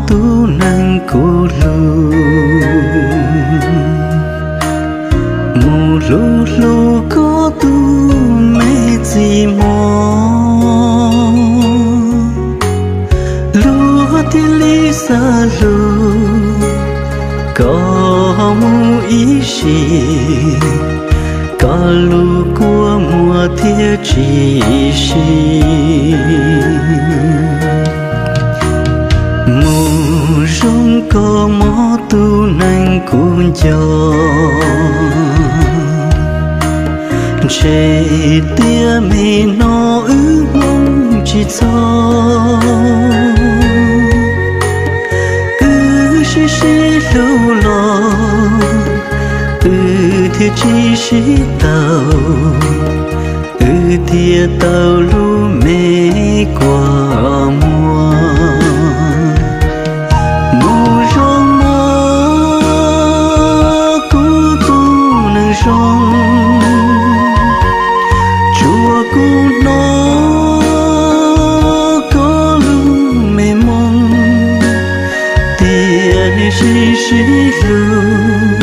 tub neeg kuv hlub, mus hlub hlub koj tus me txiv mos, luag thiaj li xav hlub koj mus ib sim, koj lub kua muag thiaj tsis sib. Mus zoo koj mob tus neeg kuv nco, ntshe tias me no wb hmoob tsis txog, wb sib sib hlub los wb thiaj tsis sib tau, wb thiaj tau lub me kua muag. Mus zoo mob kuv tus neeg zoo, tsuas kuv hnov koj lub me moo, tias nej sib sib hlub,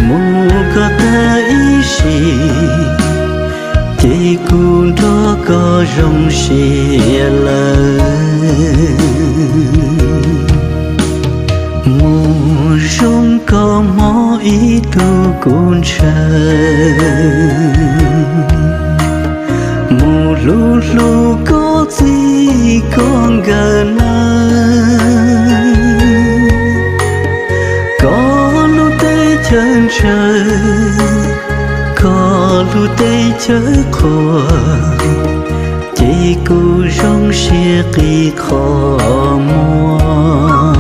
mus koj tag ib sim, ces kuv nrog koj zoo siab lawm. Mus zoo koj mob ib tug kuv ntshaw, mus hlub hlub koj txij koj nkawm na, koj lub teb chaws ntshaw, koj lub teb chaws qhuas, ces kuv zoo siab qi qhov muag.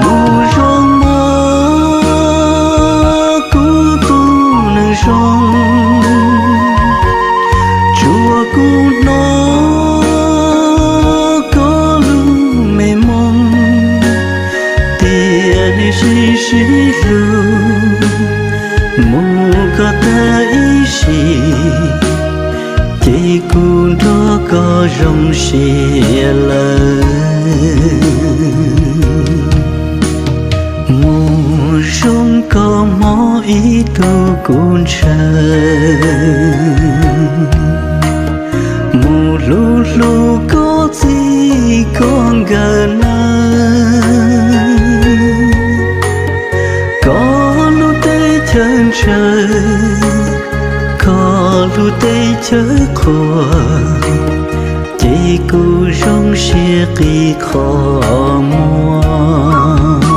Mus zoo mob kuv tus neeg zoo, tsuas kuv hnov koj lub me moo, tias nej sib sib hlub, mus koj tag ib sim, ces kuv nrog koj zoo siab lawm. Mus zoo koj mob ib tug kuv ntshaw, mus hlub hlub koj txij koj nkawm na, koj lub teb chaws ntshaw, koj lub teb chaws qhuas, ces kuv zoo siab qi qhov muag.